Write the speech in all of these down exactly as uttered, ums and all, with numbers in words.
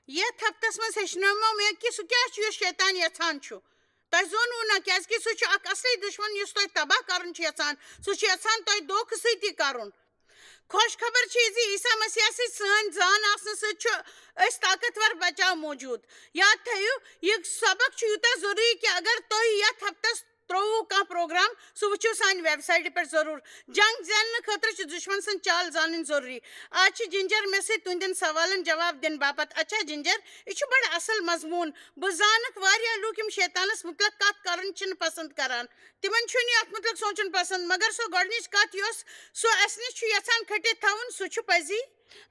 یتھ ہفتس منٛز ہیٚچھنٲومو مےٚ کہِ سُہ کیٛاہ چھُ یُس شیطان یژھان چھُ۔ تۄہہِ زونوُ نہ، کیٛازِ کہِ سُہ چھُ اکھ اصلی دُشمن یُس تۄہہِ تباہ کرُن چھُ یژھان۔ سُہ چھُ یژھان تۄہہِ دھوکہٕ سۭتی کرُن۔ خۄش خبر چھِ یہِ زِ عیسیٰ مسیحس سۭتۍ سٲنۍ زان آسنہٕ سۭتۍ چھُ أسۍ طاقتور بچاو موجود۔ یاد تھٲیِو، یہِ سبق چھُ یوٗتاہ ضروٗری کہِ اگر تُہۍ یتھ ہفتس ترٛووُ کانٛہہ پروگرام، سُہ وٕچھِو سانہِ ویب سایٹہِ پٮ۪ٹھ ضروٗر۔ جنگ زیننہٕ خٲطرٕ چھِ دُشمن سٕنٛز چال زانٕنۍ ضروٗری۔ آز چھِ جنجر مےٚ سۭتۍ تُہنٛدٮ۪ن سوالن جواب دِنہٕ باپتھ۔ اچھا جنجر، یہِ چھُ بڑٕ اصل مضموٗن۔ بہٕ زانکھ واریاہ لوٗکھ یِم شیطانس مُتعلق کتھ کرُن چھِنہٕ پسند کران۔ تِمن چھُنہٕ یہِ اتھ مُتعلق سونٛچُن پسند، مگر سۄ گۄڈنِچ کتھ یۄس سُہ اسہِ نِش چھُ یژھان کھٔٹِتھ تھاوُن، سُہ چھُ پزی۔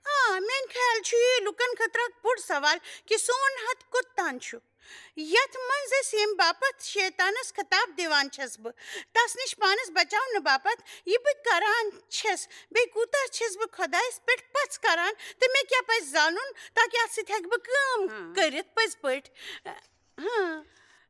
آ، میانہِ خیال چھُ یہِ لُکن خٲطرٕ اکھ بوٚڑ سوال کہِ سون حد کوٚت تام چھُ، یتھ منٛز أسۍ ییٚمہِ باپتھ شیطانس خطاب دِوان چھَس بہٕ، تس نِش پانس بچاونہٕ باپتھ یہِ بہٕ کران چھَس، بیٚیہِ کوٗتاہ چھَس بہٕ خۄدایس پٮ۪ٹھ پژھ کران تہٕ مےٚ کیٛاہ پزِ زانُن تاکہِ اتھ سۭتۍ ہٮ۪کہٕ بہٕ کٲم ہاں۔ کٔرِتھ پٔزۍ پٲٹھۍ۔ ہاں۔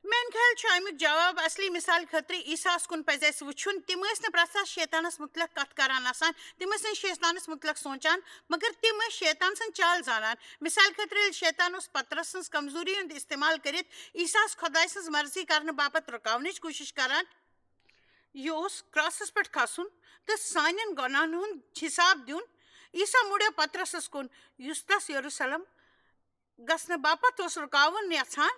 میانہِ خیال چھُ امیُک جواب اصلی مثال خٲطرٕ عیسیٰ ہس کُن پزِ اسہِ وٕچھُن۔ تِم ٲسۍ نہٕ پرٛٮ۪تھ ساتہٕ شیطانس مُتعلق کتھ کران آسان، تِم ٲسۍ نہٕ شیطانس مُتعلق سونٛچان، مگر تِم ٲسۍ شیطان سٕنٛز چال زانان۔ مثال خٲطرٕ، ییٚلہِ شیطان اوس پطرس سٕنٛز کمزوری ہُنٛد استعمال کٔرِتھ عیسیٰ ہس خۄداے سٕنٛز مرضی کرنہٕ باپتھ رُکاونٕچ کوٗشش کران، یہِ اوس کراسس پٮ۪ٹھ کھسُن تہٕ سانٮ۪ن گۄناہن ہُنٛد حساب دیُن۔ عیسیٰ مُڑیو پطرسس کُن، یُس تس یروشلم گژھنہٕ باپتھ اوس رُکاوُن یژھان،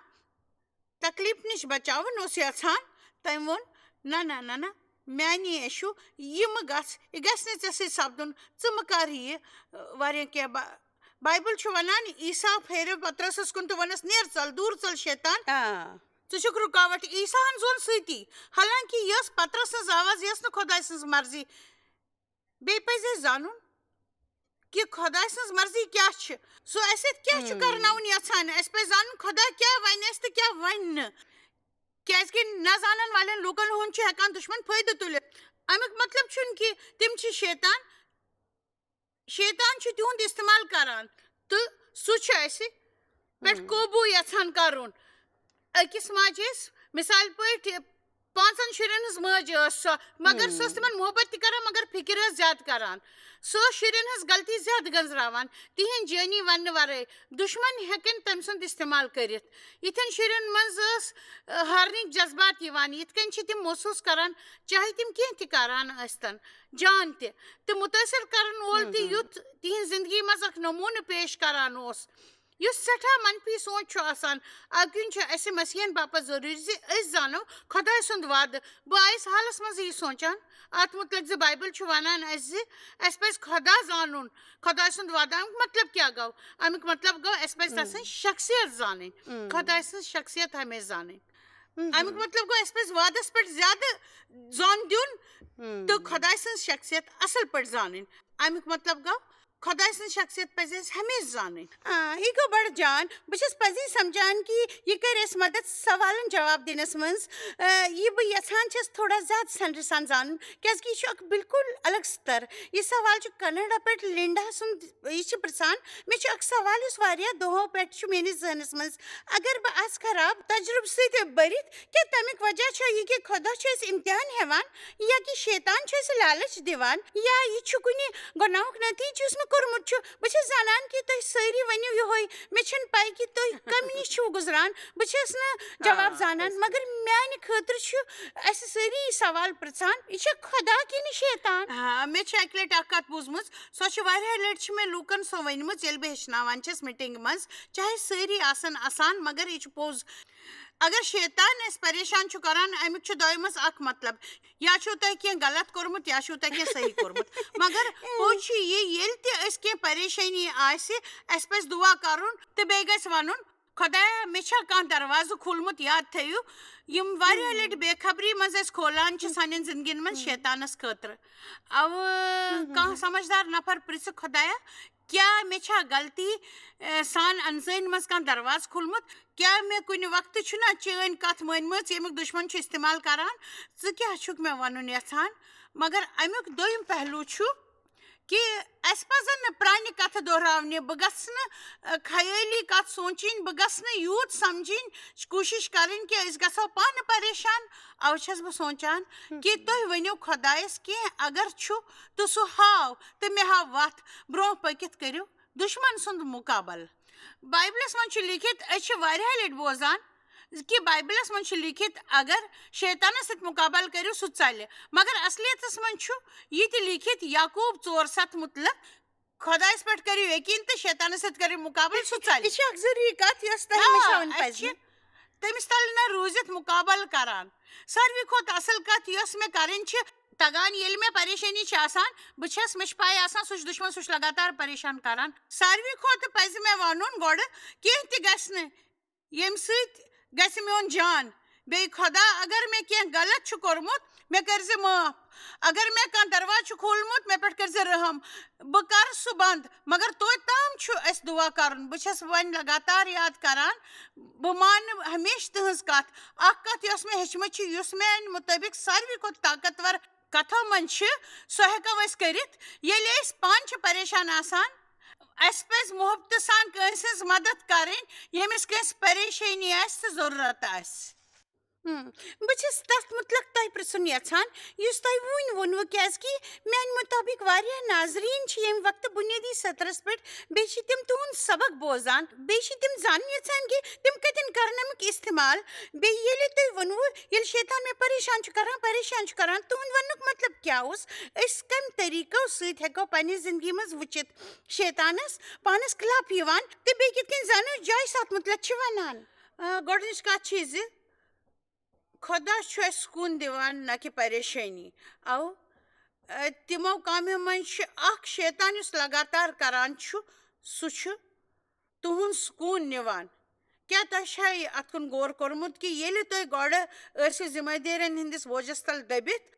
تکلیف نِش بچاوُن اوس یژھان۔ تٔمۍ ووٚن، "نہ، نہ، نہ، نہ، میانی یشوع، یہِ مہٕ گژھ، یہِ گژھِ نہٕ ژےٚ سۭتۍ سپدُن، ژٕ مہٕ کر یہِ۔" واریاہ کینٛہہ با-، بایبل چھُ ونان، عیسیٰ پھیریو پطرسس کُن تہٕ ووٚنُس، "نیر ژل، دوٗر ژل شیطان، آ۔ ژٕ چھُکھ رُکاوٹ۔" عیسیٰ ہن زون سۭتی، حالانکہ یہِ ٲس پطرس سٕنٛز آواز، یہِ ٲس نہٕ خۄداے سٕنٛز مرضی۔ بیٚیہِ پزِ اَسہِ زانُن کہِ خۄداے سٕنٛز مرضی کیٛاہ چھِ، سُہ اَسہِ سۭتۍ کیٛاہ چھُ ہم۔ کرناوُن یژھان۔ اَسہِ پزِ زانُن خۄدا کیٛاہ ونہِ اَسہِ تہٕ کیٛاہ ونہِ نہٕ۔ کیٛازِ کہِ نہ زانن والٮ۪ن لوٗکن ہُنٛد چھُ ہٮ۪کان دُشمن فٲیدٕ تُلِتھ۔ اَمیُک مطلب چھُنہٕ کہِ تِم چھِ شیطان۔ شیطان چھُ تِہُنٛد استعمال کران تہٕ سُہ چھُ اَسہِ پٮ۪ٹھ ہم۔ قوبوٗ یژھان کرُن۔ أکِس ماجہِ ٲسۍ مثال پٲٹھۍ پانٛژن شُرٮ۪ن ہٕنٛز مٲج ٲس سۄ، مگر سۄ ٲس ہم۔ تِمن محبت تہِ کران، مگر فکر ٲس زیادٕ کران۔ سۄ ٲس شُرٮ۪ن ہٕنٛز غلطی زیادٕ گٔنٛزراوان، تِہنٛز جٲنی وننہٕ ورٲے۔ دُشمن ہٮ۪کن تٔمۍ سُنٛد استعمال کٔرِتھ۔ یِتھٮ۪ن شُرٮ۪ن منٛز ٲس، آ، ہارنٕکۍ جذبات یِوان۔ یِتھ کٔنۍ چھِ تِم محسوٗس کران، چاہے تِم کینٛہہ تہِ کران ٲسۍتن، جان تہِ۔ تہٕ مُتٲثر کرن وول تہِ ہم۔ یُتھ تِہنٛز زندگی منٛز اکھ نموٗنہٕ پیش کران اوس، یُس سٮ۪ٹھاہ منفی سونٛچ چھُ آسان۔ اَمہِ کِنۍ چھُ اَسہِ مسیحن باپتھ ضروٗری زِ أسۍ زانو خۄداے سُنٛد وعدٕ۔ بہٕ آیس حالس منٛز یہِ سونٛچان اَتھ مُتعلق زِ بایبل چھُ ونان اَسہِ زِ اَسہِ پزِ خۄدا زانُن۔ خۄداے سُنٛد وعدٕ، اَمیُک مطلب کیٛاہ گوٚو؟ اَمیُک مطلب گوٚو اَسہِ پزِ تَسٕنٛز شخصیت زانٕنۍ، خۄداے سٕنٛز شخصیت ہمیشہِ زانٕنۍ۔ اَمیُک مطلب گوٚو اَسہِ پزِ وعدس پٮ۪ٹھ زیادٕ زون دیُن تہٕ خۄداے سٕنٛز شخصیت اصل پٲٹھۍ زانٕنۍ۔ اَمیُک مطلب گوٚو خۄداے سٕنٛز شخصیت پزِ اَسہِ ہمیشہِ زانٕنۍ۔ آ، یہِ گوٚو بڑٕ جان۔ بہٕ چھَس پزی سمجھان کہِ یہِ کرِ اَسہِ مدد سوالن جواب دِنس منٛز۔ آ، یہِ بہٕ یژھان چھَس تھوڑا زیادٕ سنرِ سان زانُن، کیازِ کہِ یہِ چھُ اکھ بالکل الگ ستر۔ یہِ سوال چھُ کینیڈا پٮ۪ٹھ لِنڈا سُنٛد، یہِ چھِ پرژھان، مےٚ چھُ اکھ سوال یُس واریاہ دۄہو پٮ۪ٹھ چھُ میٲنِس ذہنس منٛز۔ اگر بہٕ از خراب تجربہٕ سۭتۍ بٔرِتھ، کیٛاہ تمیُک وجہ چھا یہِ کہِ خۄدا چھُ اَسہِ امتحان ہٮ۪وان، یا کہِ شیطان چھُ اَسہِ لالچ دِوان، یا یہِ چھُ کُنہِ گۄناہُک نتیجہٕ یُس مےٚ کوٚرمُت چھُ؟ بہٕ چھَس زانان کہِ تُہۍ سٲری ؤنِو یِہوٚے، مےٚ چھَنہٕ پَے کہِ تُہۍ کَمہِ نِش چھِو گُزران، بہٕ چھَس نہٕ جواب آ، زانان، مگر میٛانہِ خٲطرٕ چھُ اَسہِ سٲری یہِ سوال پرٛژھان، یہِ چھا خۄدا کِنہٕ شیطان؟ آ، مےٚ چھِ اَکہِ لَٹہِ اَکھ کَتھ بوٗزمٕژ، سۄ چھِ واریاہ لَٹہِ چھِ مےٚ لوٗکَن سۄ ؤنمٕژ، ییٚلہِ بہٕ ہیٚچھناوان چھَس میٖٹِنٛگ منٛز، چاہے سٲری آسَن اَسان، مگر یہِ چھُ پوٚز۔ اگر شیطان اَسہِ پریشان چھُ کران، اَمیُک چھُ دۄیو منٛز اَکھ مطلب، یا چھُو تۄہہِ کینٛہہ غلط کوٚرمُت، یا چھُو تۄہہِ کینٛہہ صحیح کوٚرمُت۔ مگر پوٚز چھُ یہِ، ییٚلہِ تہِ أسۍ کینٛہہ پریشٲنی آسہِ، اَسہِ پَزِ دُعا کَرُن تہٕ بیٚیہِ گژھِ وَنُن، "خۄدایا، مےٚ چھا کانٛہہ دروازٕ کھوٗلمُت؟" یاد تھٲیِو، یِم واریاہ لَٹہِ بے خبری منٛز أسۍ کھولان چھِ سانٮ۪ن زِندگِین منٛز شیطانَس خٲطرٕ۔ اَوٕ کانٛہہ سمجھدار نفر پرٛژھِ، "خۄدایا، کیٛاہ مےٚ چھا غلطی، اے، سان انزٲنی منٛز کانٛہہ دروازٕ کھوٗلمُت؟ کیٛاہ مےٚ کُنہِ وقتہٕ چھُنہ چٲنۍ کتھ مٲنمٕژ، ییٚمیُک دُشمن چھُ استعمال کران؟ ژٕ کیٛاہ چھُکھ مےٚ ونُن یژھان؟" مگر امیُک دوٚیِم پہلو چھُ کہِ اسہِ پزن نہٕ پرانہِ کتھٕ دۄہراونہِ۔ بہٕ گژھٕ نہٕ، اے، خیٲلی کتھ سونچِنۍ، بہٕ گژھٕ نہٕ یوٗت سمجھِنۍ، کوٗشِش کرٕنۍ کہِ أسۍ گژھو پانہٕ پریشان۔ اوٕ چھَس بہٕ سونچان کہِ تُہۍ ؤنِو خۄدایس کینٛہہ اگر چھُ، تہٕ سُہ ہاو، تہٕ مےٚ ہاو وتھ۔ برونٛہہ پٔکِتھ کٔرِو دُشمن سُنٛد مُقابلہٕ۔ بایبلس منٛز چھُ لیٖکھِتھ، أسۍ چھِ واریاہ لٹہِ بوزان کہِ بایبلس منٛز چھُ لیٖکھِتھ، اگر شیطانس سۭتۍ مُقابلہٕ کٔرِو، سُہ ژلہِ۔ مگر اصلیتس منٛز چھُ یہِ تہِ لیٖکھِتھ یعقوب ژور ستھ مُتعلق، خۄدایس پٮ۪ٹھ کٔرِو یقیٖن تہٕ شیطانس سۭتۍ کٔرِو مُقابلہٕ، سُہ ژلہِ۔ یہِ چھِ اکھ ضروٗری کتھ، یۄس تۄہہِ آ، ہمیشہ وَنٕنۍ اَسہِ پزِ۔ چھِ تٔمِس تَلہِ نہٕ روٗزِتھ مُقابلہٕ کران۔ ساروی کھۄتہٕ اصل کتھ یۄس مےٚ کرٕنۍ چھِ تگان، ییٚلہِ مےٚ پریشٲنی چھِ آسان، بہٕ چھَس، مےٚ چھِ پَے آسان، سُہ چھُ دُشمن، سُہ چھُ لگاتار پریشان کران۔ ساروی کھۄتہٕ پزِ مےٚ وَنُن گۄڈٕ، کینٛہہ تہِ گژھِ نہٕ، ییٚمہِ سۭتۍ گژھِ میون جان۔ بیٚیہِ خۄدا، اگر مےٚ کینٛہہ غلط چھُ کوٚرمُت، مےٚ کٔرزِ معاف۔ اگر مےٚ کانٛہہ دروازٕ چھُ کھولمُت، مےٚ پٮ۪ٹھ کٔرزِ رحم۔ بہٕ کرٕ سُہ بنٛد، مگر توتہِ تام چھُ اَسہِ دُعا کرُن۔ بہٕ چھَس وۄنۍ لگاتار یاد کران، بہٕ مانہٕ ہمیشہٕ تٕہٕنٛز کتھ۔ اکھ کتھ یۄس مےٚ ہیٚچھمٕژ چھِ، یُس میانہِ مُطٲبق ساروی کھۄتہٕ طاقتور کتھو منٛز چھِ، سۄ ہٮ۪کو أسۍ کٔرِتھ، ییٚلہِ أسۍ پانہٕ چھِ پریشان آسان۔ اَسہِ پزِ محبتہٕ سان کٲنٛسہِ ہٕنٛز مدد کرٕنۍ، ییٚمِس کٲنٛسہِ پریشٲنی آسہِ تہٕ ضروٗرت آسہِ۔ ہم، بہٕ چھَس تَتھ مُتعلِق تۄہہِ پرٛژھُن یَژھان، یُس تۄہہِ وُنۍ ووٚنوٕ، کیٛازِکہِ میٛانہِ مُطٲبِق واریاہ ناظریٖن چھِ ییٚمہِ وقتہٕ بُنیٲدی سطرَس پٮ۪ٹھ، بیٚیہِ چھِ تِم تُہُنٛد سبق بوزان، بیٚیہِ چھِ تِم زانُن یَژھان کہِ تِم کَتٮ۪ن کَرَن اَمیُک استعمال۔ بیٚیہِ ییٚلہِ تُہۍ ووٚنوٕ، ییٚلہِ شیطان مےٚ پریشان چھُ کَران، پریشان چھُ کَران، تُہُنٛد وَننُک مطلب کیٛاہ اوس؟ أسۍ کَمہِ طریٖقو سۭتۍ ہٮ۪کو پنٛنہِ زِندگی منٛز وٕچھِتھ شیطانَس پانَس خلاف یِوان تہٕ بیٚیہِ کِتھ کٔنۍ زانو جایہِ ساتھ مُتعلِق چھِ وَنان؟ آ، گۄڈٕنِچ کَتھ چھِ زِ خۄدا چھُ اَسہِ سکوٗن دِوان، نہ کہِ پریشٲنی۔ اَو، آ، تِمو کامیو منٛز چھِ اَکھ شیطان یُس لگاتار کران چھُ، سُہ چھُ تُہُنٛد سکوٗن نِوان۔ کیٛاہ تۄہہِ چھا یہِ اَتھ کُن غور کوٚرمُت کہِ ییٚلہِ تُہۍ گۄڈٕ ٲسِو ذِمہٕ دٲرٮ۪ن ہٕنٛدِس بوجَس تَل دٔبِتھ،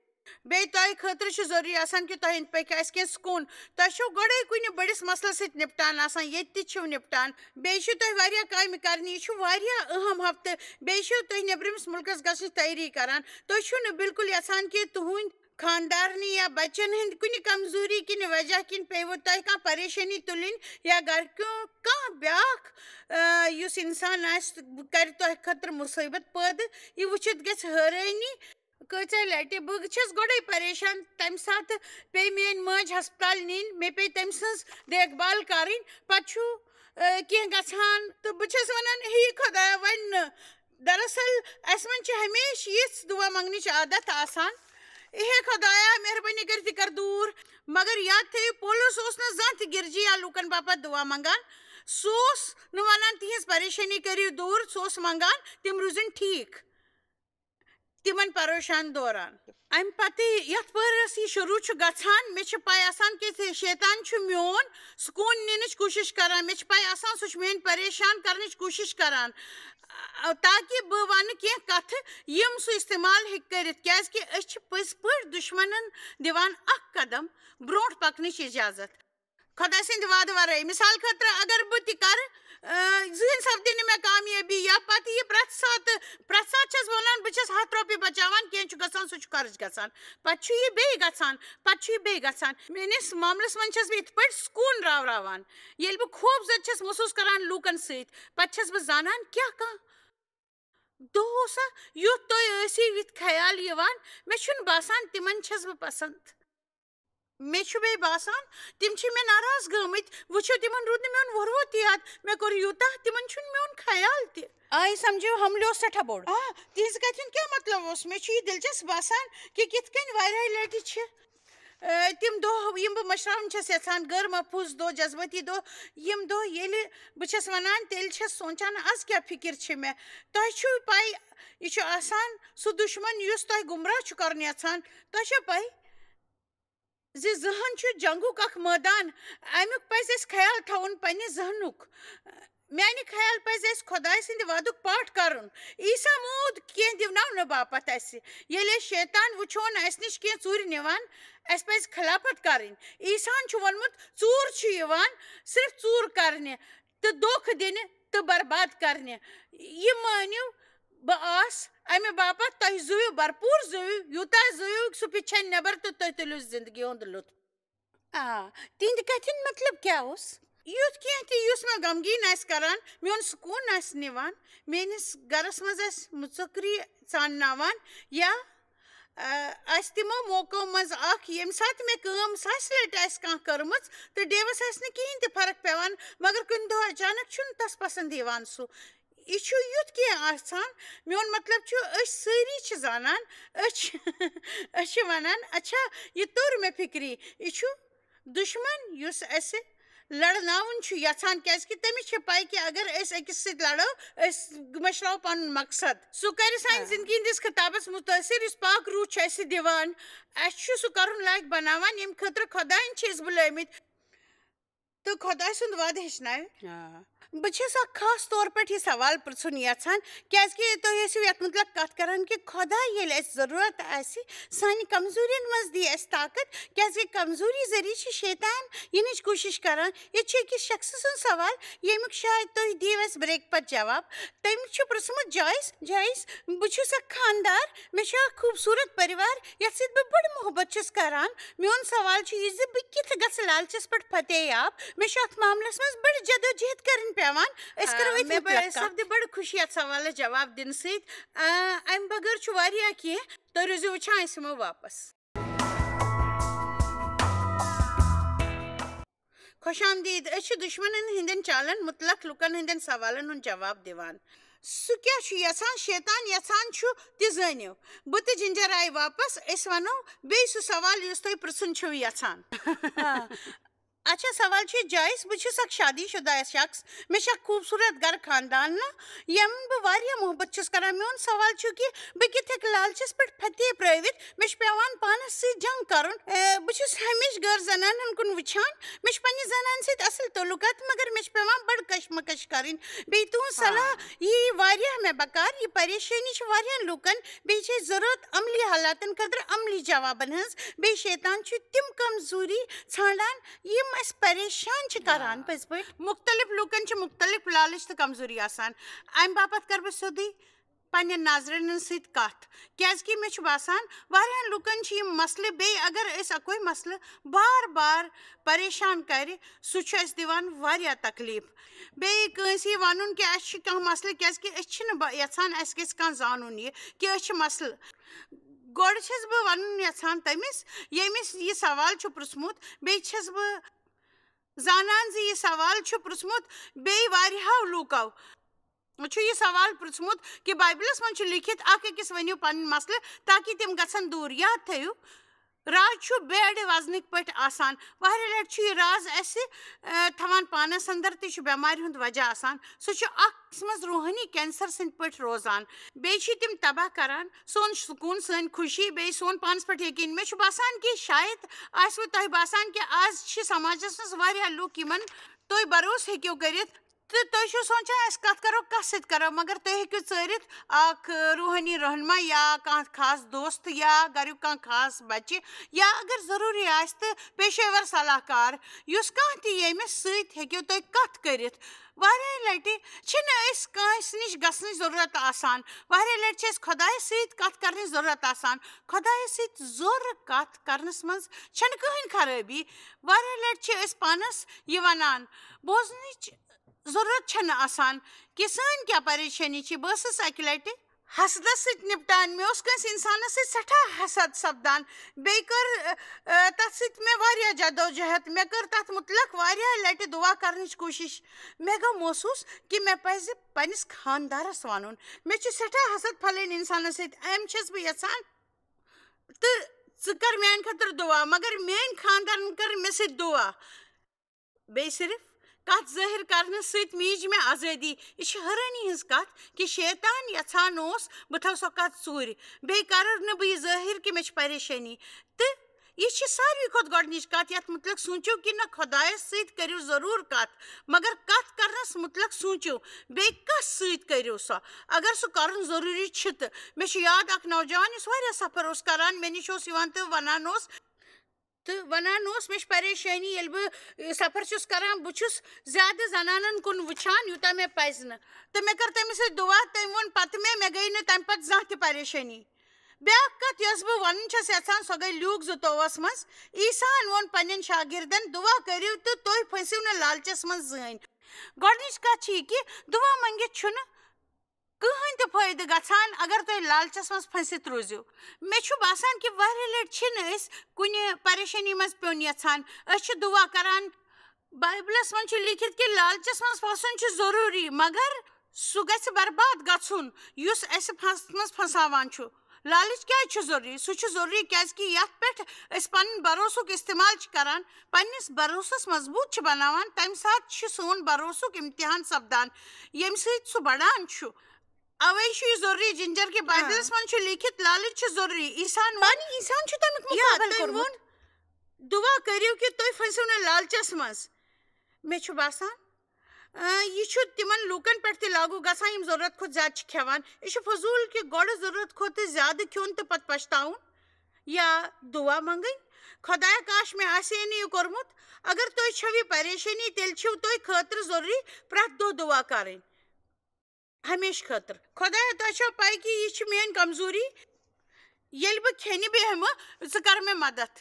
بیٚیہِ تۄہہِ خٲطرٕ چھُ ضروٗری آسان کہِ تۄہہِ أنٛدۍ پٔکۍ آسہِ کینٛہہ سکوٗن۔ تۄہہِ چھُو گۄڈَے کُنہِ بٔڑِس مسلس سۭتۍ نِپٹان آسان، ییٚتہِ تہِ چھِو نِپٹان۔ بیٚیہِ چھِو تۄہہِ واریاہ کامہِ کرنہِ، یہِ چھُ واریاہ اہم ہفتہٕ۔ بیٚیہِ چھِو تُہۍ نیٚبرِمِس مُلکس گژھنٕچ تیٲری کران۔ تُہۍ چھِو نہٕ بالکل یژھان کہِ تُہٕنٛدۍ خانٛدارنہِ یا بچن ہٕنٛدۍ کُنہِ کمزوری کِنہِ وجہ کِنۍ پیٚیِوٕ تۄہہِ کانٛہہ پریشٲنی تُلٕنۍ یا گرِکیو کانٛہہ بیٛاکھ، آ، یُس انسان آسہِ، کرِ تۄہہِ خٲطرٕ مُصیبت پٲدٕ۔ یہِ وٕچھِتھ گژھِ حٲرٲنی۔ کۭژاہ لٹہِ بہٕ چھَس گۄڈَے پریشان، تَمہِ ساتہٕ پیٚیہِ میٛٲنۍ مٲج ہسپتال نِنۍ، مےٚ پیٚیہِ تٔمۍ سٕنٛز دیکھ بھال کَرٕنۍ۔ پَتہٕ چھُ، آ، کینٛہہ گژھان تہٕ بہٕ چھَس وَنان، ہے خۄدایا، وۄنۍ نہٕ۔ دراصل اَسہِ منٛز چھِ ہمیشہِ یِژھ دُعا منٛگنٕچ عادت آسان، ہے خۄدایا، مہربٲنی کٔرِتھ یہِ کَر دوٗر۔ مگر یاد تھٲیِو، پولس اوس نہٕ زانٛہہ تہِ گِرجہِ یا لوٗکَن باپتھ دُعا منٛگان۔ سُہ اوس نہٕ وَنان، تِہِنٛز پریشٲنی کٔرِو دوٗر، سُہ اوس منٛگان، تِم روٗزِن ٹھیٖک۔ تِمن پریشان دوران۔ امہِ پتہٕ یتھ پٔہرس یہِ شروع چھُ گژھان، مےٚ چھِ پَے آسان کہِ شیطان چھُ میون سکوٗن نِنٕچ کوٗشِش کران۔ مےٚ چھِ پَے آسان سُہ چھُ میٲنۍ پریشان کرنٕچ کوٗشِش کران، آ، تاکہِ بہٕ وَنہٕ کینٛہہ کتھٕ یِم سُہ استعمال ہیٚکہِ کٔرِتھ، کیازِ کہِ أسۍ چھِ پٔزۍ پٲٹھۍ دُشمنن دِوان اکھ قدم برونٛٹھ پکنٕچ اجازت۔ خۄداے سٕنٛدِ وعدٕ ورٲے۔ مثال خٲطرٕ، اگر بہٕ تہِ کرٕ، آ، زٕہٕنۍ سپدِ نہٕ مےٚ کامیٲبی، یا پتہٕ یہِ پرٛٮ۪تھ ساتہٕ، پرٛٮ۪تھ ساتہٕ چھَس بہٕ وَنان، بہٕ چھَس ہَتھ رۄپیہِ بچاوان، کینٛہہ چھُ گژھان، سُہ چھُ خرٕچ گژھان، پتہٕ چھُ یہِ بیٚیہِ گژھان، پتہٕ چھُ یہِ بیٚیہِ گژھان۔ میٲنِس معاملس منٛز چھَس بہٕ یِتھ پٲٹھۍ سکوٗن راوراوان۔ ییٚلہِ بہٕ خوف زدٕ چھَس محسوٗس کران لوٗکن سۭتۍ، پتہٕ چھَس بہٕ زانان کیٛاہ کانٛہہ دۄہ اوسا یُتھ تُہۍ ٲسِو یِتھ خیال یِوان، مےٚ چھُنہٕ باسان تِمن چھَس بہٕ پسنٛد۔ مےٚ چھُ بیٚیہِ باسان، تِم چھِ مےٚ ناراض گٔمٕتۍ۔ وٕچھِو، تِمن روٗد نہٕ میون وۄروت یاد۔ مےٚ کوٚر یوٗتاہ، تِمن چھُنہٕ میون خیال تہِ۔ آ، یہِ سمجھو حملہِ اوس سٮ۪ٹھاہ بوٚڑ۔ آ، تِہنٛزِ کتھِ ہُنٛد کیٛاہ مطلب اوس؟ مےٚ چھُ یہِ دلچسپ باسان کہِ کِتھ کٔنۍ واریاہہِ لٹہِ چھِ، آ، تِم دۄہ، یِم بہٕ مٔشراوٕنۍ چھَس یژھان، غٲر محفوٗظ دۄہ، جذبٲتی دۄہ، یِم دۄہ، ییٚلہِ بہٕ چھَس وَنان، تیٚلہِ چھَس سونٛچان، از کیٛاہ فِکِر چھِ مےٚ؟ تۄہہِ چھُو پَے، یہِ چھُ آسان سُہ دُشمن، یُس تۄہہِ گمراہ چھُ کرُن یژھان۔ تۄہہِ چھےٚ پَے؟ زِ ذہن چھُ جنگُک اکھ مٲدان۔ امیُک پزِ اَسہِ خیال تھاوُن پننہِ ذہنُک۔ میانہِ خیال پزِ اَسہِ خۄداے سٕنٛدِ وعدُک پاٹھ کرُن۔ عیسیٰ موٗد کینٛہہ دِوناونہٕ باپتھ اَسہِ۔ ییٚلہِ أسۍ شیطان وٕچھون اَسہِ نِش کینٛہہ ژوٗرِ نِوان، اَسہِ پزِ خلافت کرٕنۍ۔ عیسیٰ ہن چھُ ووٚنمُت، ژوٗر چھُ یِوان صرف ژوٗر کرنہِ تہٕ دھوکہٕ دِنہِ تہٕ برباد کرنہِ۔ یہِ مٲنِو، بہٕ آس امہِ باپتھ، تۄہہِ زُوِو، بھرپوٗر زُوِو، یوٗتاہ زُوِو، سُہ پِچھِ نیبر تہٕ تُہۍ تُلِو زندگی ہُنٛد لطف۔ آ، تِہنٛدِ کتھِ ہُنٛد مطلب کیٛاہ اوس؟ یُتھ کینٛہہ تہِ یُس مےٚ غمگیٖن آسہِ کران، میون سکوٗن آسہِ نِوان، میٲنِس گرس منٛز آسہِ مُژکری ژانناوان، یا آ، آسہِ تِمو موقعو منٛز اکھ، ییٚمہِ ساتہٕ مےٚ کٲم ساسہِ لٹہِ آسہِ کانٛہہ کٔرمٕژ تہٕ ڈیوس آسہِ نہٕ کِہیٖنۍ تہِ فرق پٮ۪وان، مگر کُنہِ دۄہ اچانک چھُنہٕ تس پسند یِوان سُہ۔ یہِ چھُ یُتھ کینٛہہ آسان، میون مطلب چھُ، أسۍ سٲری چھِ زانان، أسۍ چھِ أسۍ چھِ ونان، اچھا، یہِ توٚر مےٚ فکری، یہِ چھُ دُشمن یُس اسہِ لڑناوُن چھُ یژھان، کیازِ کہِ تٔمِس چھِ پَے کہِ اگر أسۍ أکِس سۭتۍ لڑو، أسۍ مٔشراوو پنُن مقصد۔ سُہ کرِ سانہِ ہاں۔ زندگی ہٕنٛدِس خطابس مُتٲثر، یُس پاک روح چھُ اسہِ دِوان۔ اسہِ چھُ سُہ کرُن لایق بناوان، ییٚمہِ خٲطرٕ خۄدایَن چھِ أسۍ بُلٲومٕتۍ۔ تہٕ خۄداے سُنٛد وعدٕ ہیٚچھناوِ۔ آ۔ بہٕ چھَس اکھ خاص طور پٲٹھۍ یہِ سوال پرژھُن یژھان، کیازِ کہِ تُہۍ ٲسِو یتھ مُتعلق کتھ کران کہِ خۄداے ییٚلہِ اسہِ ضروٗرت آسہِ، سانہِ کمزوٗرین منٛز دِیہِ اسہِ طاقت، کیازِ کہِ کمزوٗری ذٔریعہٕ چھِ شیطان یِنٕچ کوٗشش کران۔ ییٚتہِ چھُ أکِس شخصہٕ سُنٛد سوال، ییٚمیُک شاید تُہۍ دِیِو اسہِ break پتہٕ جواب۔ تٔمۍ چھُ پرژھمُت، جایز، جایز، بہٕ چھُس اکھ خاندار، مےٚ چھُ اکھ خوٗبصوٗرت پریوار، یتھ سۭتۍ بہٕ بڑٕ محبت چھُس کران۔ میون سوال چھُ یہِ زِ بہٕ کِتھ گژھٕ لالچس پٮ۪ٹھ فتح یاب؟ مےٚ چھُ اتھ معاملس منٛز بڑٕ جدوجہد کرٕنۍ پٮ۪وان۔ أسۍ کرو آ، أتھۍ مےٚ مُتعلق باسیٚو کتھ۔ سپدِ بڑٕ خوشی اتھ سوالس جواب دِنہٕ سۭتۍ۔ آ، امہِ بغٲر چھُ واریاہ کینٛہہ، تُہۍ روٗزِو وٕچھان، أسۍ یِمو واپس۔ خۄش آمدید۔ أسۍ چھِ دُشمنن ہٕنٛدٮ۪ن چالن مُتعلق لُکن ہٕنٛدٮ۪ن سوالن ہُنٛد جواب دِوان۔ سُہ کیٛاہ چھُ یژھان؟ شیطان یژھان چھُ، تہِ زٲنِو۔ بہٕ تہٕ جِنجر آیہِ واپس۔ أسۍ ونو بیٚیہِ سُہ سوال یُس تُہۍ پرژھُن چھِو یژھان۔ آ۔ اچھا، سوال چھُ یہِ، جایز، بہٕ چھُس اکھ شادی شُدہ شخص، مےٚ چھُ اکھ خوٗبصوٗرت گرٕ خاندان نہٕ، یِم بہٕ واریاہ محبت چھُس کران۔ میون سوال چھُ کہِ بہٕ کِتھ ہیٚکہٕ لالچس پٮ۪ٹھ فتح پرٲوِتھ؟ مےٚ چھُ پٮ۪وان پانس سۭتۍ جنگ کرُن۔ اے، بہٕ چھُس ہمیشہٕ غٲر زنانن کُن وٕچھان۔ مےٚ چھُ پننہِ زنانہِ سۭتۍ اصل تعلقات، مگر مےٚ چھُ پٮ۪وان بڑٕ کشمکش کرٕنۍ۔ بیٚیہِ تُہنٛز آ۔ صلاح یی واریاہ مےٚ بکار۔ یہِ پریشٲنی چھِ واریاہن لوٗکن، بیٚیہِ چھِ اَسہِ ضروٗرت عملی حالاتن خٲطرٕ عملی جوابن ہٕنٛز۔ بیٚیہِ شیطان چھُ تِم کمزوٗری ژھانڈان، یِم اَسہِ پریشان چھِ کران۔ آ۔ پٔزۍ پٲٹھۍ۔ مُختٔلِف لوٗکن چھِ مُختٔلِف لالٕچ تہٕ کمزوٗری آسان۔ امہِ باپتھ کرٕ بہٕ سیوٚدُے پننٮ۪ن ناظرینن سۭتۍ کتھ، کیازِ کہِ مےٚ چھُ باسان، واریاہن لوٗکن چھِ یِم مسلہٕ، بیٚیہِ اگر أسۍ اکوے مسلہٕ بار بار پریشان کرِ، سُہ چھُ اَسہِ دِوان واریاہ تکلیف۔ بیٚیہِ کٲنٛسہِ یہِ ونُن کہِ اَسہِ چھُ کانٛہہ مسلہٕ، کیازِ کہِ أسۍ چھِنہٕ با-، یژھان اَسہِ گژھِ کانٛہہ زانُن یہِ کہِ أسۍ چھِ مسلہٕ۔ گۄڈٕ چھَس بہٕ ونُن یژھان تٔمِس، ییٚمِس یہِ سوال چھُ پرژھمُت، بیٚیہِ چھَس بہٕ زانان زِ یہِ سوال چھُ پرژھمُت بیٚیہِ واریاہو لوٗکو۔ چھُ یہِ سوال پرژھمُت کہِ بایبلس منٛز چھُ لیکھِتھ، اکھ أکِس ؤنِو پنٕنۍ مسلہٕ تاکہِ تِم گژھن دوٗر۔ یاد تھٲیِو، راز چھُ بیڑِ وزنٕکۍ پٲٹھۍ آسان۔ واریاہ لٹہِ چھُ یہِ راز اسہِ، اے، تھاوان پانس اندر تہٕ چھُ بٮ۪مارِ ہُنٛد وجہ آسان۔ سُہ چھُ اکھ قٕسمس روحٲنی کینسر سٕنٛدۍ پٲٹھۍ روزان۔ بیٚیہِ چھِ تِم تباہ کران سون سکوٗن، سٲنۍ خوشی، بیٚیہِ سون پانس پٮ۪ٹھ یقین۔ مےٚ چھُ باسان کہِ شاید آسِوٕ تۄہہِ باسان کہِ آز چھِ سماجس منٛز واریاہ لُکھ یِمن تُہۍ بروسہٕ ہیٚکِو کٔرِتھ۔ تہٕ تُہۍ چھِو سونٛچان، أسۍ کَتھ کَرو، کَس سۭتۍ کَرو، مگر تُہۍ ہیٚکِو ژٲرِتھ اَکھ، ٲ، روحٲنی رہنما یا کانٛہہ خاص دوست یا گَریُک کانٛہہ خاص بَچہِ، یا اگر ضروٗری آسہِ تہٕ پیشے ور صلاح کار، یُس کانٛہہ تہِ ییٚمِس سۭتۍ ہیٚکِو تُہۍ کَتھ کٔرِتھ۔ واریاہ لَٹہِ چھِنہٕ أسۍ کٲنٛسہِ نِش گژھنٕچ ضروٗرت آسان، واریاہ لَٹہِ چھِ اَسہِ خۄدایَس سۭتۍ کَتھ کَرنٕچ ضروٗرت آسان۔ خۄدایَس سۭتۍ زورٕ کَتھ کَرنَس منٛز چھَنہٕ کٕہٕنۍ خرٲبی۔ واریاہ لَٹہِ چھِ أسۍ پانَس یہِ وَنان، بوزنٕچ ضروٗرت چھَنہٕ آسان کہِ سٲنۍ کیٛاہ پریشٲنی چھِ۔ بہٕ ٲسٕس اَکہِ لَٹہِ حسدَس سۭتۍ نِپٹان۔ مےٚ اوس کٲنٛسہِ اِنسانَس سۭتۍ سٮ۪ٹھاہ حسد سَپدان۔ بیٚیہِ کٔر، ٲ، ٲ، تَتھ سۭتۍ مےٚ واریاہ جدوجہد۔ مےٚ کٔر تَتھ مُتعلق واریاہ لَٹہِ دُعا کَرنٕچ کوٗشِش۔ مےٚ گوٚو محسوٗس کہِ مےٚ پَزِ پنٛنِس خانٛدارَس وَنُن۔ مےٚ چھِ سٮ۪ٹھاہ حسد پھلٲنۍ اِنسانَس سۭتۍ۔ أمۍ چھَس بہٕ یَژھان تہٕ ژٕ کَر میٛانہِ خٲطرٕ دُعا۔ مگر میٛٲنۍ خانٛدارَن کٔر مےٚ سۭتۍ دُعا۔ بیٚیہِ صرف کتھ ظٲہِر کرنہٕ سۭتۍ میٖج مےٚ آزٲدی۔ یہِ چھِ حٲرٲنی ہٕنٛز کتھ کہِ شیطان یژھان اوس بہٕ تھاوٕ سۄ کتھ ژوٗرِ۔ بیٚیہِ کرٕ نہٕ بہٕ یہِ ظٲہِر کہِ مےٚ چھِ پریشٲنی۔ تہٕ یہِ چھِ ساروی کھۄتہٕ گۄڈٕنِچ کتھ، یتھ مُتعلق سوٗنٛچِو کہِ نہ، خۄدایس سۭتۍ کٔرِو ضروٗر کتھ، مگر کتھ کرنس مُتعلق سوٗنٛچِو، بیٚیہِ کس سۭتۍ کٔرِو سۄ، اگر سُہ کرُن ضروٗری چھِ تہٕ۔ مےٚ چھُ یاد اکھ نوجوان یُس واریاہ سفر اوس کران، مےٚ نِش اوس یِوان تہٕ ونان اوس، تہٕ ونان اوس، مےٚ چھِ پریشٲنی، ییٚلہِ بہٕ، ٲ، سفر چھُس کران، بہٕ چھُس زیادٕ زنانن کُن وٕچھان، یوٗتاہ مےٚ پزِ نہٕ۔ تہٕ مےٚ کٔر تٔمِس سۭتۍ دُعا، تٔمۍ ووٚن پتہٕ مےٚ، مےٚ گٔے نہٕ تمہِ پتہٕ زانٛہہ تہِ پریشٲنی۔ بیٛاکھ کتھ، یۄس بہٕ ونٕنۍ چھَس یژھان، سۄ گٔے لیوٗک زٕتووُہس منٛز۔ عیسیٰ ہن ووٚن پننٮ۪ن شاگردن، دُعا کٔرِو تہٕ تُہۍ پھٔسِو نہٕ لالچس منٛز زٕہٕنۍ۔ گۄڈٕنِچ کتھ چھِ یہِ کہِ دُعا منٛگِتھ چھُنہٕ کٕہٕنۍ تہِ فٲیدٕ گژھان، اگر تُہۍ لالچس منٛز پھٔسِتھ روٗزِو۔ مےٚ چھُ باسان کہِ واریاہ لٹہِ چھِنہٕ أسۍ کُنہِ پریشٲنی منٛز پیوٚن یژھان۔ أسۍ چھِ دُعا کران۔ بایبلس منٛز چھُ لیکھِتھ کہِ لالچس منٛز پھسُن چھُ ضروٗری، مگر سُہ گژھِ برباد گژھُن یُس اسہِ پھسنس منٛز پھساوان چھُ۔ لالچ کیازِ چھُ ضروٗری؟ سُہ چھُ ضروٗری کیازِ کہِ یتھ پٮ۪ٹھ أسۍ پنُن بھروسُک استعمال چھِ کران، پننِس بھروسس مضبوٗط چھِ بناوان، تمہِ ساتہٕ چھُ سون بھروسُک امتحان سپدان، ییٚمہِ سۭتۍ سُہ بڑان چھُ۔ اوے چھُ یہِ ضروٗری، جنجر کہِ بایبلس آ۔ منٛز چھُ لیکھِتھ، لالچ چھُ ضروٗری۔ عیسیٰ ہن ووٚن، پنُن عیسیٰ ہن چھُ تمیُک یا مُقابلہٕ تٔمۍ کوٚرمُت۔ ووٚن، دُعا کٔرِو کہِ تُہۍ پھٔسِو نہٕ لالچس منٛز۔ مےٚ چھُ باسان، آ، یہِ چھُ تِمن لوٗکن پٮ۪ٹھ تہِ لاگوٗ گژھان، یِم ضروٗرت کھۄتہٕ زیادٕ چھِ کھٮ۪وان۔ یہِ چھُ فضوٗل کہِ گۄڈٕ ضروٗرت کھۄتہٕ زیادٕ کھیوٚن تہٕ پتہٕ پچھتاوُن، یا دُعا منٛگٕنۍ، "خۄدایا، کاش مےٚ آسہِ ہے نہٕ یہِ کوٚرمُت۔" اگر تُہۍ چھَو یہِ پریشٲنی، تیٚلہِ چھِو تُہۍ خٲطرٕ ضروٗری پرٛٮ۪تھ دۄہ دُعا کرٕنۍ۔ ہمیشہٕ خٲطرٕ۔ خۄدایا، تۄہہِ چھو پَے کہِ یہِ چھِ میٛٲنۍ کمزوٗری۔ ییٚلہِ بہٕ کھیٚنہِ بیٚہمہٕ، ژٕ کر مےٚ مدد۔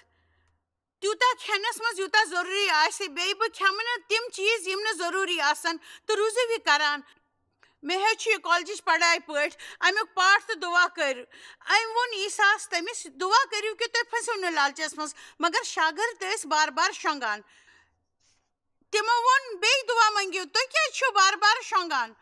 تیوٗتاہ کھٮ۪نَس منٛز یوٗتاہ ضروٗری آسہِ، بیٚیہِ بہٕ کھٮ۪مہٕ نہٕ تِم چیٖز، یِم نہٕ ضروٗری آسَن، تہٕ روٗزِو یہِ کران۔ مےٚ ہیٚچھ یہِ کالجِچ پڑھاے پٲٹھۍ، اَمیُک پاٹھ تہٕ دُعا کٔرِو۔ أمۍ ووٚن عیسیٰ ہَس تٔمِس، "دُعا کٔرِو کہِ تُہۍ پھٔسِو نہٕ لالچَس منٛز۔" مگر شاگرد ٲسۍ بار بار شۄنٛگان۔ تِمو ووٚن، "بیٚیہِ دُعا مٔنٛگِو، تُہۍ کیٛازِ چھِو بار بار شۄنٛگان؟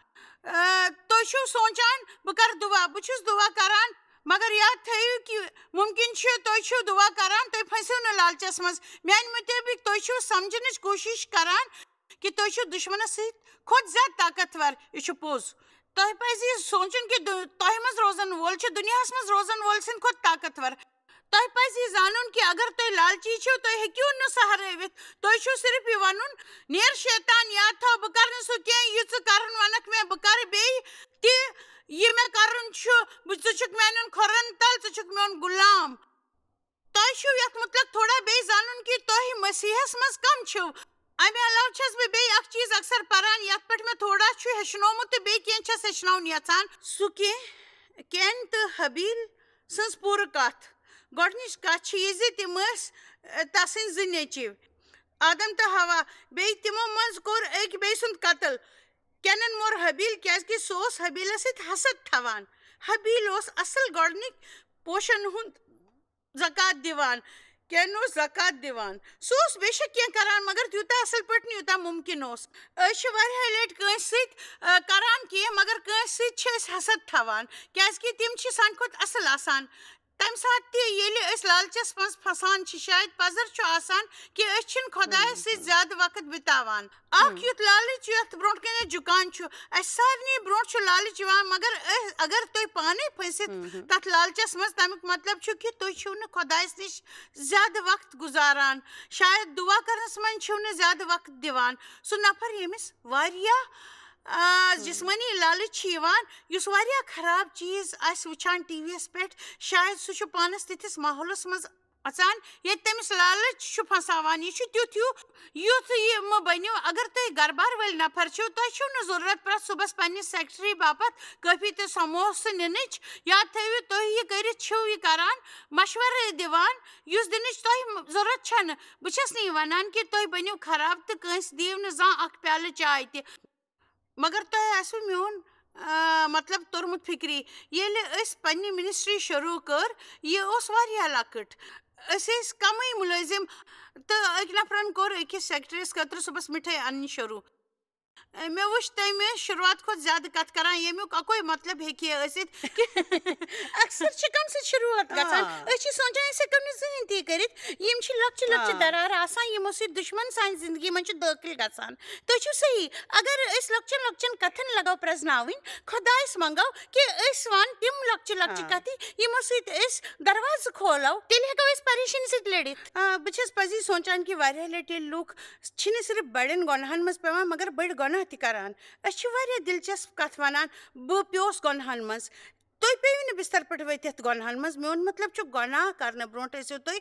آ، تُہۍ چھِو سونٛچان، بہٕ کَرٕ دُعا، بہٕ چھُس دُعا کَران، مگر یاد تھٲیِو کہِ مُمکِن چھُ تُہۍ چھِو دُعا کَران، تُہۍ پھٔسِو نہٕ لالچَس منٛز۔ میٛانہِ مُطٲبِق تُہۍ چھِو سَمجھنٕچ کوٗشِش کَران کہِ تُہۍ چھِو دُشمَنَس سۭتۍ کھۄتہٕ زیادٕ طاقتور۔" یہِ چھُ پوٚز۔ تۄہہِ پَزِ یہِ سونٛچُن کہِ دُ-، تۄہہِ منٛز روزَن وول چھُ دُنیاہَس منٛز روزَن وول سٕنٛدِ کھۄتہٕ طاقتور۔ تۄہہِ پَزِ یہِ زانُن کہِ اگر تُہۍ لالچی چھِو، تُہۍ ہیٚکِو نہٕ سۄ ہرٲوِتھ۔ تۄہہِ چھُو صرف یہِ وَنُن، "نیر شیطان، یاد تھاو، بہٕ کَرٕ نہٕ سُہ کینٛہہ، یہِ ژٕ کَرُن وَنَکھ مےٚ، بہٕ کَرٕ بیٚیہِ تہِ، یہِ مےٚ کَرُن چھُ، بہٕ، ژٕ چھُکھ میٛانٮ۪ن کھۄرَن تَل، ژٕ چھُکھ میون غلام۔" تۄہہِ چھُو یَتھ مُتلق تھوڑا بیٚیہِ زانُن کہِ تُہۍ مسیحَس منٛز کَم چھِو۔ اَمہِ علاوٕ چھَس بہٕ بیٚیہِ اَکھ چیٖز اکثر پَران، یَتھ پٮ۪ٹھ مےٚ تھوڑا چھُ ہیٚچھنومُت تہٕ بیٚیہِ کینٛہہ چھَس ہیٚچھناوُن یَژھان۔ سُہ کینٛہہ، کین تہٕ حابیل سٕنٛز پوٗرٕ کَتھ۔ گۄڈٕنِچ کَتھ چھِ یہِ زِ تِم ٲسۍ، اَ، تَسٕنٛدۍ زٕ نیٚچِو، آدم تہٕ حوا۔ بیٚیہِ تِمو منٛز کوٚر أکۍ بیٚیہِ سُنٛد قتل۔ کینن مور حابیل، کیٛازِکہِ سُہ اوس حابیلس سۭتۍ حسد تھاوان۔ حابیل اوس اصل گۄڈٕنِکۍ پوشن ہُنٛد زکوٰۃ دِوان۔ کین اوس زکوٰۃ دِوان۔ سُہ اوس بے شک کینٛہہ کران، مگر تیوٗتاہ اصل پٲٹھۍ نہٕ یوٗتاہ مُمکِن اوس۔ أسۍ چھِ واریاہ لٹہِ کٲنٛسہِ سۭتۍ، آ، کران کینٛہہ، مگر کٲنٛسہِ سۭتۍ چھِ أسۍ حسد تھاوان، کیٛازِکہِ تِم چھِ سانہِ کھۄتہٕ اصل آسان۔ تمہِ ساتہٕ تہِ ییٚلہِ أسۍ لالچس منٛز پھسان چھِ، شاید پزر چھُ آسان کہِ أسۍ چھِنہٕ خۄدایس سۭتۍ زیادٕ وقت بِتاوان۔ اکھ یُتھ لالچ یتھ برونٛٹھ کنہِ جُکان چھُ، اسہِ سارنٕے برونٛٹھ چھُ لالچ یِوان، مگر أ-، اگر تُہۍ پانے پھٔسِتھ تتھ لالچس منٛز، تمیُک مطلب چھُ کہِ تُہۍ چھِو نہٕ خۄدایس نِش زیادٕ وقت گُزاران، شاید دُعا کرنس منٛز چھِو نہٕ زیادٕ وقت دِوان۔ سُہ نفر ییٚمِس واریاہ، آ، جسمٲنی لالچ چھِ یِوان، یُس واریاہ خراب چیٖز آسہِ وٕچھان ٹی وی یَس پٮ۪ٹھ، شاید سُہ چھُ پانَس تِتھِس ماحولَس منٛز اَژان، ییٚتہِ تٔمِس لالچ چھُ پھساوان۔ یہِ چھُ تیُتھ ہیوٗ، یُتھ یہِ مہٕ بٔنِو۔ اگر تُہۍ گَرٕ بار وٲلۍ نفر چھِو، تۄہہِ چھُو نہٕ ضروٗرت پرٛٮ۪تھ صُبحَس پنٛنِس سیکرٹری باپتھ کٲفی تہٕ سموسہٕ نِنٕچ۔ یاد تھٲیِو، تُہۍ یہِ کٔرِتھ چھِو یہِ کران، مشورٕ دِوان، یُس دِنٕچ تۄہہِ م-، ضروٗرت چھَنہٕ۔ بہٕ چھَس نہٕ یہِ وَنان کہِ تُہۍ بٔنِو خراب تہٕ کٲنٛسہِ دِیِو نہٕ زانٛہہ اَکھ پیالہٕ چاے تہِ۔ مگر تۄہہِ آسِوٕ میون، آ، مطلب توٚرمُت فِکری۔ ییٚلہِ أسۍ پننہِ ministry شروٗع کٔر، یہِ اوس واریاہ لۄکٕٹ۔ أسۍ ٲسۍ کمٕے مُلٲزِم تہٕ أکۍ نفرن کوٚر أکِس سیکرٹریَس خٲطرٕ صُبحس مِٹھٲے اَنٕنۍ شروٗع۔ مےٚ وٕچھ تٔمۍ ٲسۍ شروٗعات کھۄتہٕ زیادٕ کَتھ کران، ییٚمیُک اَکُے مطلب ہیٚکہِ ہے ٲسِتھ کہِ اکثر چھِ کم سۭتۍ شروٗعات گژھان۔ آ۔ أسۍ چھِ سونٛچان، أسۍ ہٮ۪کو نہٕ زٕہٕنۍ تہِ کٔرِتھ۔ یِم چھِ لۄکچہِ لۄکچہِ آ۔ درارٕ آسان، یِمو سۭتۍ دُشمن سانہِ زندگی منٛز چھُ دٲخل گژھان۔ تُہۍ چھِو صحیح۔ اگر أسۍ لۄکچن لۄکچن کتھن لگو پرزناوٕنۍ، خۄدایس منٛگو کہِ أسۍ ون تِم لۄکچہِ لۄکچہِ آ۔ کتھٕ، یِمو سۭتۍ أسۍ دروازٕ کھولو، تیٚلہِ ہٮ۪کو أسۍ پریشٲنی سۭتۍ لٔڑِتھ۔ آ، بہٕ چھَس پزی سونٛچان کہِ واریاہ لٹہِ ییٚلہِ لُکھ چھِنہٕ صرف بڑٮ۪ن گۄناہن منٛز پٮ۪وان، مگر بٔڑۍ گۄناہ تہِ کران۔ أسۍ چھِ واریاہ دلچسپ کتھ ونان، بہٕ پیوس گۄناہن منٛز۔ تُہۍ پیٚیِو نہٕ بستر پٮ۪ٹھ ؤتھِتھ گۄناہن منٛز۔ میون مطلب چھُ، گۄناہ کرنہٕ برونٛٹھ ٲسِو تُہۍ،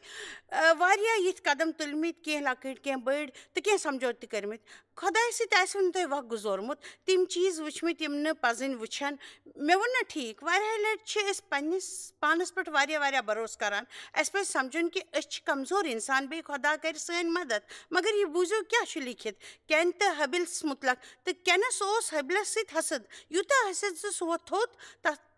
آ، واریاہ یِتھۍ قدم تُلمٕتۍ، کینٛہہ لۄکٕٹۍ، کینٛہہ بٔڑۍ تہٕ کینٛہہ سمجھوتہٕ تہِ کٔرمٕتۍ۔ خۄدایہِ سۭتۍ آسِوٕ نہٕ تۄہہِ وق گُزورمُت، تِم چیٖز وٕچھمٕتۍ یِم نہٕ پزٕنۍ وٕچھن۔ مےٚ ووٚن نا ٹھیٖک، واریاہ لٹہِ چھِ أسۍ پننِس پانس پٮ۪ٹھ واریاہ واریاہ بھروسہٕ کران۔ اَسہِ پزِ سمجھُن کہِ أسۍ چھِ کمزور انسان، بیٚیہِ خۄدا کرِ سٲنۍ مدد۔ مگر یہِ بوٗزِو کیٛاہ چھُ لیٚکھِتھ کین تہٕ ہابیلس مُتعلق۔ تہٕ کینس اوس ہابیلس سۭتۍ حسد، یوٗتاہ حسد زِ سُہ ووٚتھ تھوٚد تتھ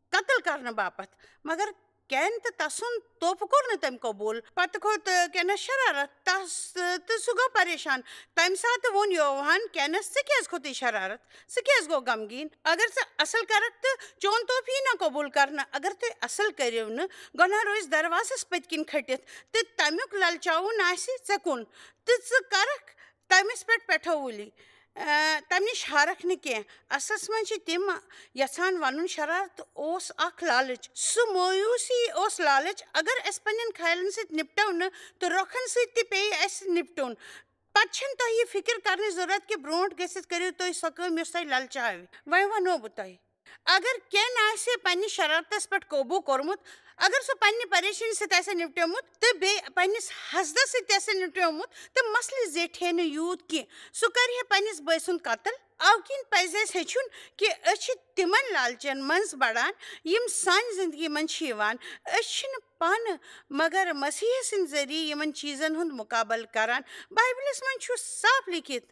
قتل کرنہٕ باپتھ۔ مگر کین تہٕ تسُنٛد تحفہٕ کوٚر نہٕ تٔمۍ قبول۔ پتہٕ کھوٚت، آ، کینس شرارت تس، آ، تہٕ سُہ گوٚو پریشان۔ تمہِ ساتہٕ ووٚن یوہان، کینس، ژےٚ کیٛازِ کھوٚتُے شرارت؟ ژٕ کیٛازِ گوٚو غمگیٖن؟ اگر ژٕ اصل کرکھ تہٕ چون تحفہٕ یی نہ قبول کرنہٕ، اگر تُہۍ اصل کٔرِو نہٕ، گۄناہ روزِ دروازس پٔتۍ کِنۍ کھٔٹِتھ، تہٕ تمیُک للچاوُن آسہِ ژےٚ کُن، تہٕ ژٕ کرکھ تٔمِس پٮ۪ٹھ پٮ۪ٹھوٲلی، آ، تَمہِ نِش ہارَکھ نہٕ کینٛہہ۔ اَصلَس منٛز چھِ تِم یَژھان وَنُن، شرارت اوس اَکھ لالٕچ۔ سُہ مایوٗسی اوس لالٕچ۔ اگر أسۍ پنٛنٮ۪ن خیالَن سۭتۍ نِپٹو نہٕ تہٕ رۄخَن سۭتۍ تہِ پیٚیہِ اَسہِ نِپٹُن، پَتہٕ چھَنہٕ تۄہہِ یہِ فِکر کَرنٕچ ضروٗرت کہِ برونٛٹھ گٔژھِتھ کٔرِو تُہۍ سۄ کٲم یۄس تۄہہِ للچاوِ۔ وۄنۍ وَنو بہٕ تۄہہِ، اگر کین آسہِ پننِس شرارتس پٮ۪ٹھ قوبوٗ کوٚرمُت، اگر سُہ پننہِ پریشٲنی سۭتۍ آسہِ نِپٹیومُت تہٕ بیٚیہِ پننِس حسدس سۭتۍ تہِ آسہِ نِپٹیومُت، تہٕ مسلہٕ زیٹھِ ہے نہٕ یوٗت کینٛہہ، سُہ کرِ ہے پننِس بٲے سُنٛد قتل۔ اَوٕ کِنۍ پزِ اَسہِ ہیٚچھُن کہِ أسۍ چھِ تِمن لالچن منٛز بڑان، یِم سانہِ زندگی منٛز چھِ یِوان۔ أسۍ چھِنہٕ پانہٕ، مگر مسیح سٕنٛدِ ذٔریعہٕ یِمن چیٖزن ہُنٛد مُقابلہٕ کران۔ بایبلس منٛز چھُ صاف لیٚکھِتھ،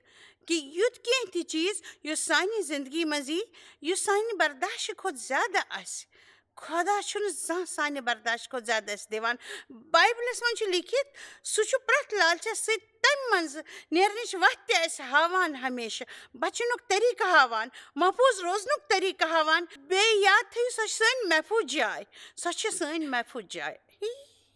کہِ یُتھ کینٛہہ تہِ چیٖز یُس سانہِ زندگی منٛز یی، یُس سانہِ برداشہٕ کھۄتہٕ زیادٕ آسہِ۔ خۄدا چھُنہٕ زانٛہہ سانہِ برداشہٕ کھۄتہٕ زیادٕ اَسہِ دِوان۔ بایبلس منٛز چھُ لیٚکھِتھ، سُہ چھُ پرٛٮ۪تھ لالچس سۭتۍ تَمہِ منٛزٕ نیرنٕچ وَتھ تہِ اَسہِ ہاوان، ہمیشہٕ بچنُک طریٖقہٕ ہاوان، محفوٗظ روزنُک طریٖقہٕ ہاوان۔ بیٚیہِ یاد تھٲیِو، سۄ چھِ سٲنۍ محفوٗظ جاے، سۄ چھِ سٲنۍ محفوٗظ جاے۔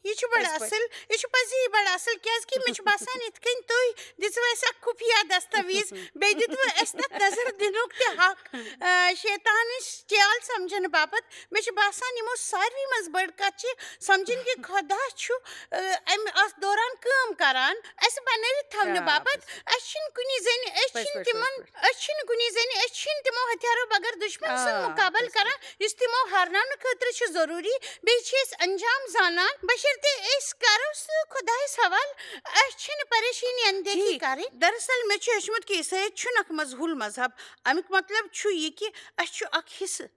یہِ چھُ بڑٕ پٔزۍ پٲٹھۍ۔ اصل، یہِ چھُ پزی بڑٕ اصل، کیازِ کہِ مےٚ چھُ باسان یِتھ کٔنۍ تُہۍ دِژوٕ اَسہِ اکھ خُفیہ دستاویز، بیٚیہِ دِتوٕ اَسہِ تَتھ نظر دِنُک تہِ حق، آ، شیطانٕچ چال سمجھنہٕ باپتھ۔ مےٚ چھُ باسان یِمو ساروی منٛز بٔڑ کتھ چھِ سمجھِنۍ کہِ خۄدا چھُ، آ، امہِ اتھ دوران کٲم کران اَسہِ بنٲوِتھ تھاونہٕ کیٛاہ باپتھ۔ پٔزۍ پٲٹھۍ۔ اَسہِ چھِنہٕ کُنی زٔنۍ، أسۍ پٔزۍ چھِنہٕ پٲٹھۍ، تِمن، پٔزۍ پٲٹھۍ۔ أسۍ چھِنہٕ کُنی زٔنۍ، أسۍ چھِنہٕ تِمو ہتھیارو بغٲر دُشمن سُنٛد آ، مُقابلہٕ پٔزۍ کران، پٲٹھۍ۔ یُس تِمو ہرناونہٕ خٲطرٕ چھُ ضروٗری۔ بیٚیہِ چھِ أسۍ انجام زانان، بشرطے أسۍ کرو سُہ خۄدایس حوالہٕ۔ اَسہِ چھِنہٕ پریشٲنی اندیکھی ٹھیٖک۔ کرٕنۍ۔ دراصل مےٚ چھُ ہیوٚچھمُت کہِ عیسٲیت چھُنہٕ اکھ مذہول مذہب۔ اَمیُک مطلب چھُ یہِ کہِ اَسہِ چھُ اکھ حصہٕ۔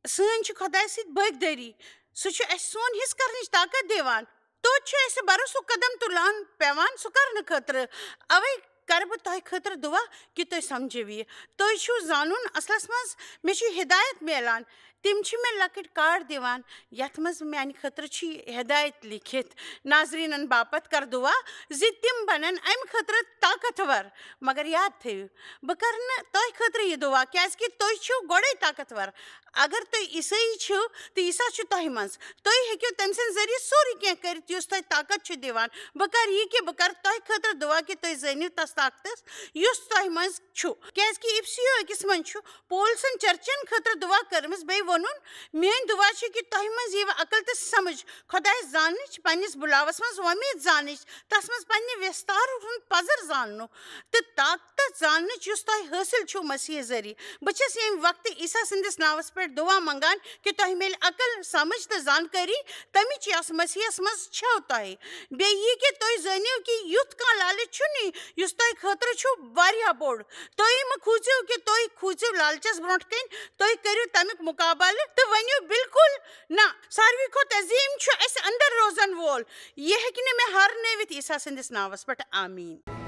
سٲنۍ چھِ خۄدایہِ سۭتۍ بٲگدٲری۔ سُہ چھُ اَسہِ سون حصہٕ کرنٕچ طاقت دِوان۔ توتہِ چھُ اَسہِ بھروسُک قدم تُلان پٮ۪وان سُہ کرنہٕ خٲطرٕ۔ اوے کرٕ بہٕ تۄہہِ خٲطرٕ دُعا کہِ تُہۍ سمجھِو یہِ۔ تُہۍ چھِو زانُن، اصلس منٛز مےٚ چھُ ہدایت میلان۔ تِم چھِ مےٚ لۄکٕٹۍ کارڈ دِوان، یتھ منٛز میانہِ خٲطرٕ چھُ یہِ ہدایت لیکھِتھ۔ ناظریٖنن باپتھ کر دُعا زِ تِم بنن امہِ خٲطرٕ طاقتور۔ مگر یاد تھٲیِو، بہٕ کرٕ نہٕ تۄہہِ خٲطرٕ یہِ دُعا، کیازِ کہِ تُہۍ چھِو گۄڈے طاقتور۔ اگر تُہۍ عیسٲیی چھِو، تہٕ عیسیٰ چھُ تۄہہِ منٛز۔ تُہۍ ہیٚکِو تٔمۍ سٕنٛدِ ذٔریعہٕ سورُے کینٛہہ کٔرِتھ، یُس تۄہہِ طاقت چھُ دِوان۔ بہٕ کرٕ یہِ کہِ بہٕ کرٕ تۄہہِ خٲطرٕ دُعا کہِ تُہۍ زٲنِو تَس طاقتَس، یُس تۄہہِ منٛز چھُ۔ کیازِ کہِ اِفسیو أکِس منٛز چھُ پول سٕنٛدِ چرچن خٲطرٕ دُعا کٔرمٕژ، بیٚیہِ ووٚنُن، "میٲنۍ دُعا چھِ کہِ تۄہہِ منٛز یِیہِ عقل تہٕ سمجھ، خۄدایَس زاننٕچ، پننِس بُلاوَس منٛز وۄمید زاننٕچ، تَس منٛز پننہِ وِستار ہُنٛد پزر زاننُک تہٕ طاقت زاننٕچ، یُس تۄہہِ حٲصِل چھُو مسیح ذٔریعہٕ۔ بہٕ چھَس ییٚمہِ وقتہٕ عیسیٰ سٕنٛدِس ناوَس پٮ۪ٹھ دُعا منٛگان کہِ تۄہہِ میلہِ عقل، سمجھ تہٕ زانکٲری تَمِچ، یۄس مسیحَس منٛز چھَو تۄہہِ۔ بیٚیہِ یہِ کہِ تُہۍ زٲنِو کہِ یُتھ کانٛہہ لالچ چھُنہٕ، یُس تۄہہِ خٲطرٕ چھُ واریاہ بوٚڑ۔ تُہۍ مہٕ کھوٗژِو کہِ تُہۍ کھوٗژِو لالچَس برونٛٹھ کَنہِ، تُہۍ کٔرِو تَمیُک مُقابلہٕ تہٕ ؤنِو، 'بالکل نہ، ساروی کھۄتہٕ عظیٖم چھُ اَسہِ اندر روزَن وول، یہِ ہیٚکہِ نہٕ مےٚ ہارنٲوِتھ.' عیسیٰ سٕنٛدِس ناوَس پٮ۪ٹھ، آمیٖن۔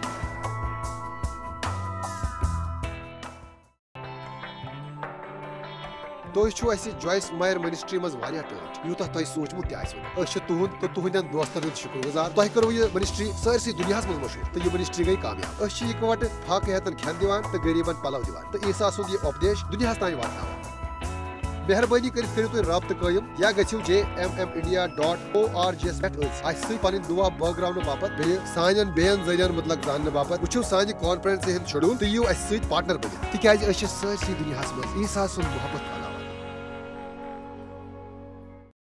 تُہۍ چھِو اَسہِ جویِس مایر منسٹری منٛز واریاہ ٹٲٹھۍ، یوٗتاہ تۄہہِ سوٗنٛچمُت تہِ آسِوٕ نہٕ۔ أسۍ چھِ تُہُنٛد تہٕ تُہٕنٛدٮ۪ن دوستن ہُنٛد شُکر گُزار۔ تۄہہِ کٔروٕ یہِ منسٹری سٲرسٕے دُنیاہَس منٛز مشہوٗر تہٕ یہِ منسٹری گٔے کامیاب۔ أسۍ چھِ اِکوَٹہٕ فاقہٕ ہیتن کھٮ۪ن دِوان تہٕ غریٖبن پلو دِوان تہٕ عیسیٰ سُنٛد یہِ اُپدیش دُنیاہَس تام واتناوان۔ مہربٲنی کٔرِتھ کٔرِو تُہۍ رابطہٕ قٲیِم یا گٔژھِو J M M India dot O R G یَس پٮ۪ٹھ أسۍ اَسہِ سۭتۍ پنٕنۍ دُعا بٲگراونہٕ باپتھ، بیٚیہِ سانٮ۪ن بیٚین ذٔریعن مُتعلق زاننہٕ باپتھ۔ وٕچھِو سانہِ کانفرنسہِ ہُنٛد شیڈول تہٕ یِیِو اَسہِ سۭتۍ پارٹنر بٔنِتھ، تِکیازِ أسۍ چھِ سٲرسٕے دُنیاہَس منٛز عیسیٰ سُنٛد محبت پھٔہلاوان۔